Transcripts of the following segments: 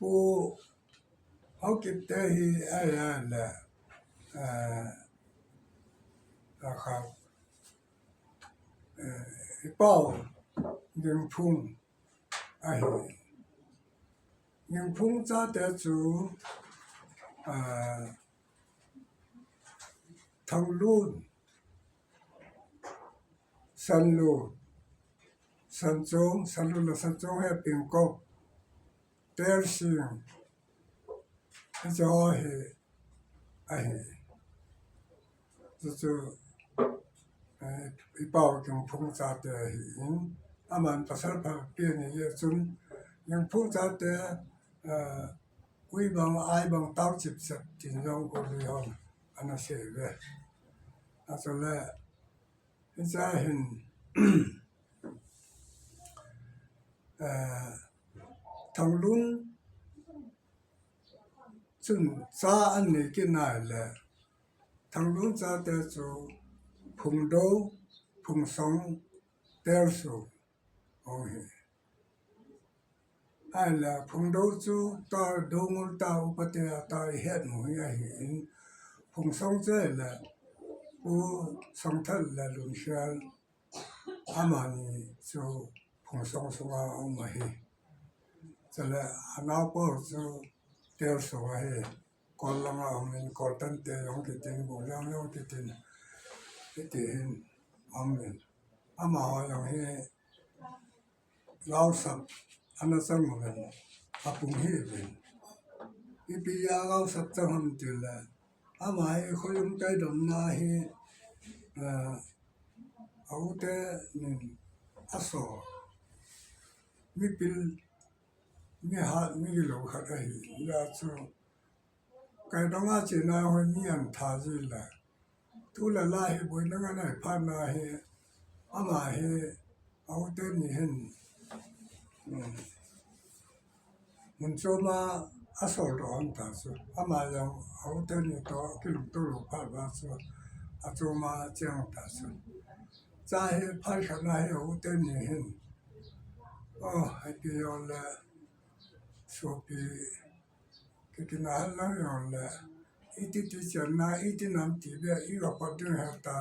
ຜູ້ເຮົາກິບແຕ່ຮີໄອ້ອານແຫຼະ ເອີ ນະຄັບ ເອີ ອີເປົ້າຍິງພຸງ ອາຮີ ຍິງພຸງຈາແຕຈູ ອາ ທັງລຸນ ສັນລຸນ ສັນຈົງ ສັນລຸນ ແລະ ສັນຈົງ ແຮປິງກົບ ແຕລຊິງ ຈອເຮ ອາເຮ ຈະ ຈະ ເອີ ອີເປົ້າກິງພຸງຈາແຕຮີ ອາມັນປະສາດພາກເປຍນີເຢຍຈຸນ ຍັງພຸງຈາແຕ ເອີ ອຸຍບັງອາຍບັງຕາວຈິບເຊັບຈິນຍອງໂກລີຮອນ ອານາເຊເວ ອາຈະແລ ເຫັນຈາເຫັນ ເອີ ທາງລຸນ ຊຸນຊາອັນນີ້ກິນນາຍແລະ ທາງລຸນຈາແຕຈູ ພຸງໂດ ພຸງຊອງ ແຕລຊູ ໂອເຄ ອາຍລະ ພຸງໂດຈູ ຕາໂດງຸນຕາອຸປະເຕອະຕາອິເຮັດໝູຍອາຫິນ ພຸງຊອງເຈີລະ ອູຊອງທັນລະລຸນເຊລ ອາມານີຊູ ພຸງຊອງສຸງອາອອງມາຮີ ຈະລະ ອານາວປໍຈູ ເຕວສຸງອາຮີ ກອນລະງອາອອງມິນ ກອນຕັນເຕຍອງກິຕິນ ບູລຽງຍອງກິຕິນ ກິຕິຫິນອອງມິນ ອາມາຮອຍອອງຮີ ລາວສັບ ອານາຈັງເວັນ ອາປຸງຮີເວັນ ອີປີຍາລາວສັບຈັງຫຳຕິລະ ອາມາຮີ ໂຄຍຸມໄກດອນນາຮີ ເອີ ອາວຸເຕນິນ ອາໂສ ມີປິນ ມີຫາດ ມີໂລຄັດອາຮີ ຍາຊູ ໄກດອງອາຈີນາໂຮຍ ມີອັນທາຈີລະ ທຸລະລາຮີ ບຸຍນະງານໃຫ້ພານາຮີ ອາມາຮີ ອາວຸເຕນິເຫັນ ອືມ ມຸນໂຈມາອາໂສດອນຕາສຸ ອາມາຍັງອາວຸເຕນິໂຕ ກິລຸງໂຕໂລພາດວາສຸ ອາໂຈມາຈຽງຕາສຸ ຈາເຮພານຂະນາເຮອາວຸເຕນິເຫັນ ໂອ ໃຫ້ປີຍອນແລະ ໂຊປີ ກິກິນາຮັນລັງຍອນແລະ ອີຕິຕິຈະນາ ອີຕິນຳຕິເບ ອີກະປະດິງຫະຕາ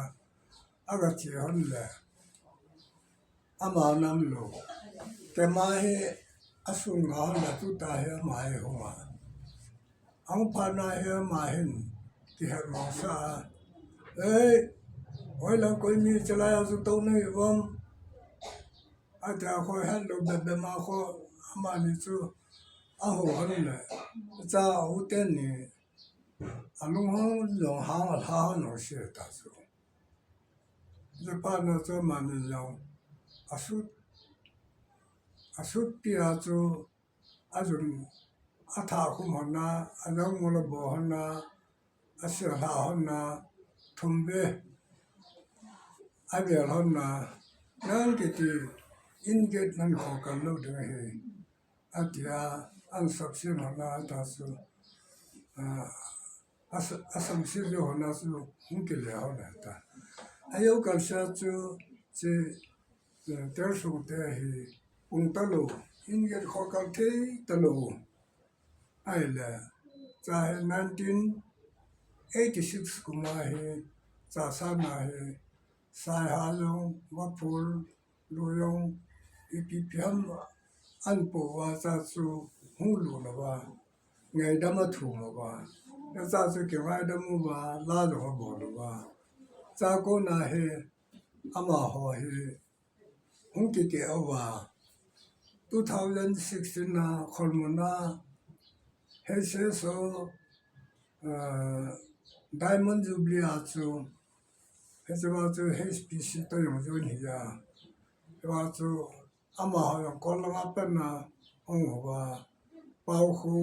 ອາກະຈິຮອນແລະ ອາມານຳໂລ ແກມາເຮ ອາສຸງຫານແລະ ຕຸຕາເຮມາເຮຫົງອາ ອັງພານາເຮມາເຫັນ ຕິເຮັດມອງສາ ເອີຍ ໂອຍ ລັງກົຍມີຈະລາຍອາສຸໂຕໃນວອງ ອາຈານ ຂ້ອຍຫັນໂລແບບ ແບບມາ ຂໍອາມານິຈູ ອາໂຫຫັ້ນແຫຼະ ຈາອາວຸເຕນນີ້ ອາລຸງເຮົາ ລອງຫາ ຫາເຮົາ ລອງເຊຕາຊູ ຈະປານາຈາມານິຍັງ ອາສຸດ ອາສຸດປິອາຈູ ອາຈຸນ ອາທາຄຸມຫັ້ນນາ ອາຍັງມໍລະບໍຫັ້ນນາ ອາເຊລາຫັ້ນນາ ທຸມເບ ອາເບລຫັ້ນນາ ນາງກິຕິ ອິນເກດ ນັນຂໍກັນໂລເດເຮ ອາຕິອາ ອັນສັບສິນຫັ້ນນາ ຕາສຸ ອາ ອາສ- ອາສັງສິໂຍຫັ້ນນາ ສຸ ຮຸງກິເລຫັ້ນນາ ຕາ ອາຍຸກັນຊາຈຸ ເຈ ເອີ ເຕລສຸງເຕຮີ ປຸງຕະໂລ ອິນເກດ ຂໍກັນເທຕະໂລ ອາຍແລະ ຈາເຮ nineteen eighty-six ກຸມາເຮ ຈາສານາເຮ ສາຍຫາຍົງ ວະພູລ ລູຍົງ ອີປີພິມ ອັນໂປວາຈາຊູ ຫູລູລະວາ ໄງດຳມະທູມະວາ ລະຈາຊູ ເກງໄລດຳມະວາ ລາດອງອະບໍລະວາ ຈາໂກນາເຮ ອາມາຫໍເຮ ຮຸງກິເກອະວາ two thousand sixteen ນາ ຄອນໂມນາ ເຮເຊໂຊ ເອີ ໄດມອນຈູບລີອາຈູ ເຮຈະວາຈູ ເຮສປີຊີ ຕະຍົງຢູນຮີຍາ ເຮວາຈູ ອາມາຫອຍອງກອນລະງາເປັນນາ ອົງຫວາ ເປົາຄູ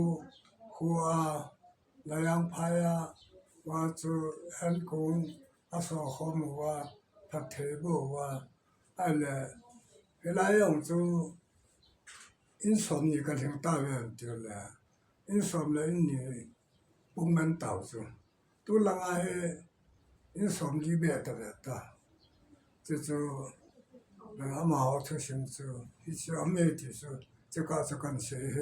ຄູອາ ລະຍັງພາຍາ ວາຈູ ແອນກຸງ ອາຊໍຄໍໂມວາ ພັດເທໂບວາ ອາແລ ເວລາອອງຈູ ອິນສອມນີກະເທັງຕາແວນເຕີແລ ອິນສອມແລ ອິນນີປຸງແມ່ນຕາວຈູ ຕຸລະງາເຮ ອິນສອມດີແບຕະແບຕາ ເຈຈູ ອາມາເຮົາເທຊິງຈູ ອິຊອມເມຕິຊູ ເຈກາຈະກັນເຊເຮ